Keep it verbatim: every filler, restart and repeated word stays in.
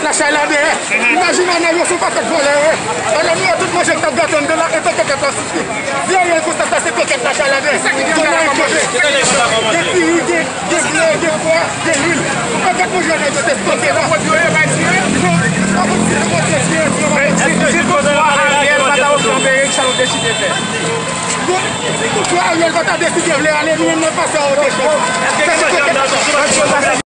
Lachay la dèyè. Imajine ann Ariel se yon pakèt vòlè yo ye. Pandan nou wè tout manje k t ap gate anndan la, e pètèt la sou pye. Vye Ariel konsa, sa se pakèt lachay la dèyè. Donald Trump. Gen diri, gen, gen ble, gen pwa, gen lwil. Yon pakèt manje anndan yo te stoke la. Non, pa konn si se pwodui yo ye, si yo pa pwodui. Si toutfwa Ariel pa ta ofri yon perèg, sa nou deside fè? Bon, si toutfwa Ariel pa ta deside vle ale, nou menm n ap pase a otè chòz. Èske gen manje